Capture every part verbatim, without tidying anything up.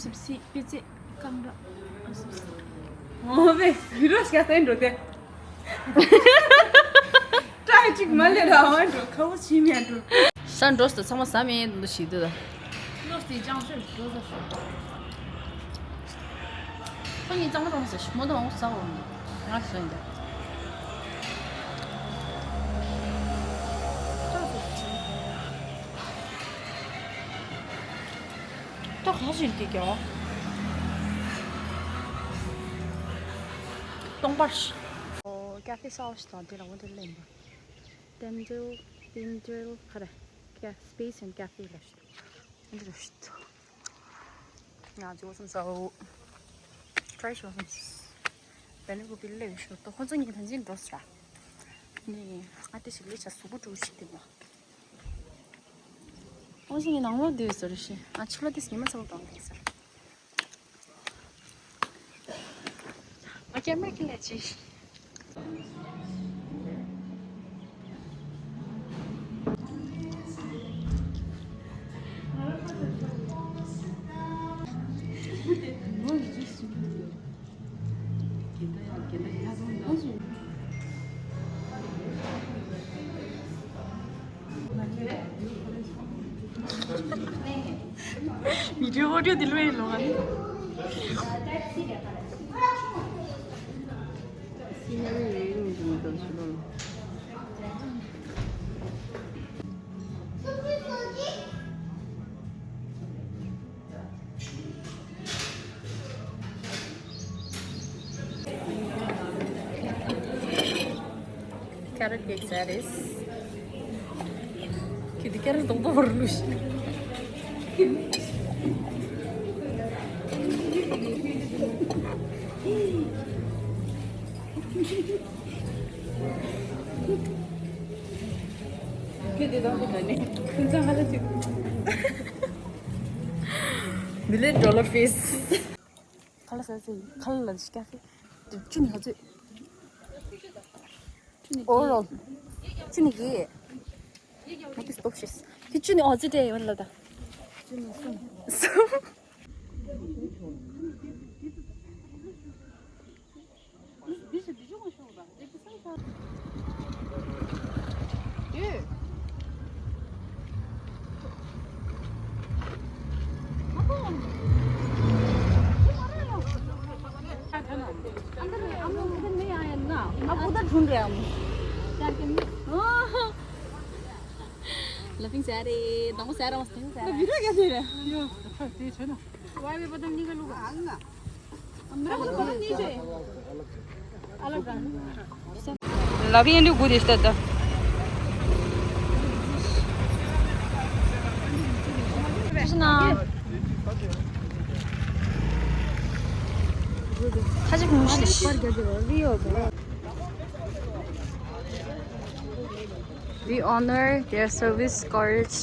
འགྲོ་སིབ་སིབ་པི་ཙི་ཀང་ར། ཨ་སིབ་སིབ། ཨོ་བེ་ཡུ་རོ་སྐྱ་སྟན་འགྲོ་དེ། ཏྲའི་ཅིག་མ་ལེ་ར་བ་འགྲོ་ཁ་བོ་ཆི་མི་འགྲོ། ས་འགྲོ་སྟེ་ཚང་མ་ཟ་མེད་འདུག་ཞིག་འདུག་ད། ལོ་སི་ཅང་ཤོད་འགྲོ་ས་ཤོད། ཁོ་གཉིས་གཙང་མ་གཙང་མ་ཟ་ཤི་མོ་དང་ཟ་འོང་། ང་ཟ་ཡིན་ད། ད་ག་ཞིག་གི་རྒྱལ་བ། སྟོང་པར། ཨོ་ཀ་ཧྥེ་སའོ་ཞིག་དང་དེ་ལ་འོ་དེ་ལེན་པ། ཏན་ཏྲིལ་ཏིན་ཏྲིལ་ག་རེ། ཀ་space and cafe ལ་ཞིག་འདི་ལ་ཞིག་ང་ཅི་བ་སམ་སའོ། ཊྲའི་ཞོ་སམ། དེ་ནི་ཀོ་པི་ལེ་ཞོ་ཏོ་ཁོ་ཚོ་གཉིས་ཐང་ཆེན་འགྲོ་སྲ། ནི་ཨ་ཏི་ཞིག་ལེ་ཆ་སུ་གུ་ཀྲུ་ཞིག་དེ་མ། ཨོ་ཞིག་ནང་ལོགས་དེ་ཟེར་ཤི། ཨ་ཕྱི་ལོགས་དེ་ཉི་མ་ཚ་བོ་གཏོང་དེ་ཟེར། ཨ་ཀེ་མ་ར་ཁྱེར་ལ་ཅི། Video audio དེ་ལོས་ལོ་ཨ་ནི། Carrot cake ཟ་རེད། ཁྱོད་དེ་carrot རྡོག་རྡོག་བར་ལུས། ཁྱོད་དེ་དང་དེ་ནས་ཁྱོད་ཚང་ཧ་ལ་ཅིག Million dollar face. ཁ་ལག་ཟ་ཟེར། ཁ་ལག་ལ་ཤི་ཀ་ཧྥེ། ཅུ་ནི་ཧ་ཚོད། ཨོ་རོ། ཅུ་ནི་གི། ང་དེ་སྟོབས་ཤེས། ཁྱི་ཅུ་ནི་ཨོ་ཙི་ཏྲེ་ཡོད་ལ་ད། ཅུ་ནི་གསུམ། གསུམ། Laughing ཟ་རེད། དང་པོ་ཟ་ར་མ་ཟ་ར། ཡོ། དེ་ཆོད་ན། ལབ་ཡིན་དུས་དགུ་དེ་ལྟ་ད། ཁ་ཅིག་མུ་ཤི། We honor their service, courage,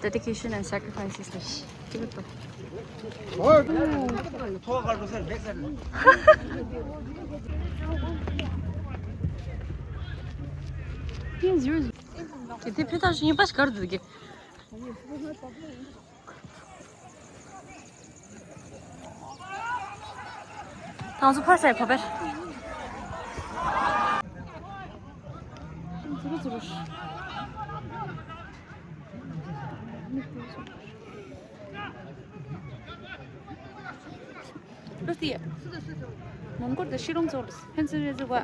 dedication and sacrifices. ཅི་ག་ཏོ། དེ་དེ་ཕི་ཐག་ཞིག་ཡིན་པ་ཞིག་གར་འདུག་གི། ཐང་སུ་ཕར་སའི་ཕོ་པེར། ཚུ་རུ་ཚུ་རུ། ལོ་སི། མོན་གོར་དུ་ཤི་རོང་ཚོར་ཧན་སི་རེ་ཟི་བ།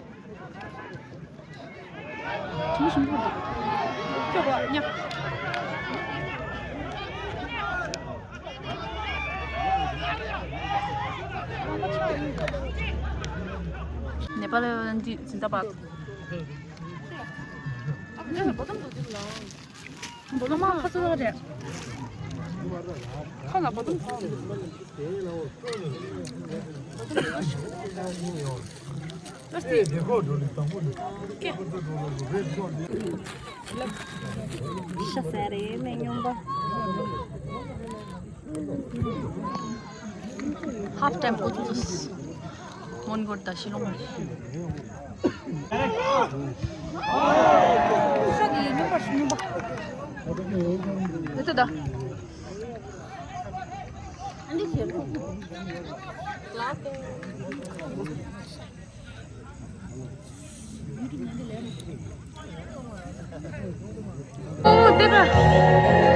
མི་ཞིམ་པོ་འདུག་ཁྱོད་བ་ཉ། ནེ་པ་ལི་འདི་ཛིན་དཱ་བཱད། ཨ་ཁུ་ཁ་ཚ་བ་རེད། ཁ་ལ་བ་དུམ་ཁ། ཤ་ཟ་རེད་ལས་སྨྱོན་པ། Half time ཀོ་ཚོ་ཚོ། མོན་གོར་དང་ཤི་ལོང་། ཤ་གི་སྨྱོན་པ་སྨྱོན་པ། འདི་ལྟ་ད། ཨོ་དེ་ད།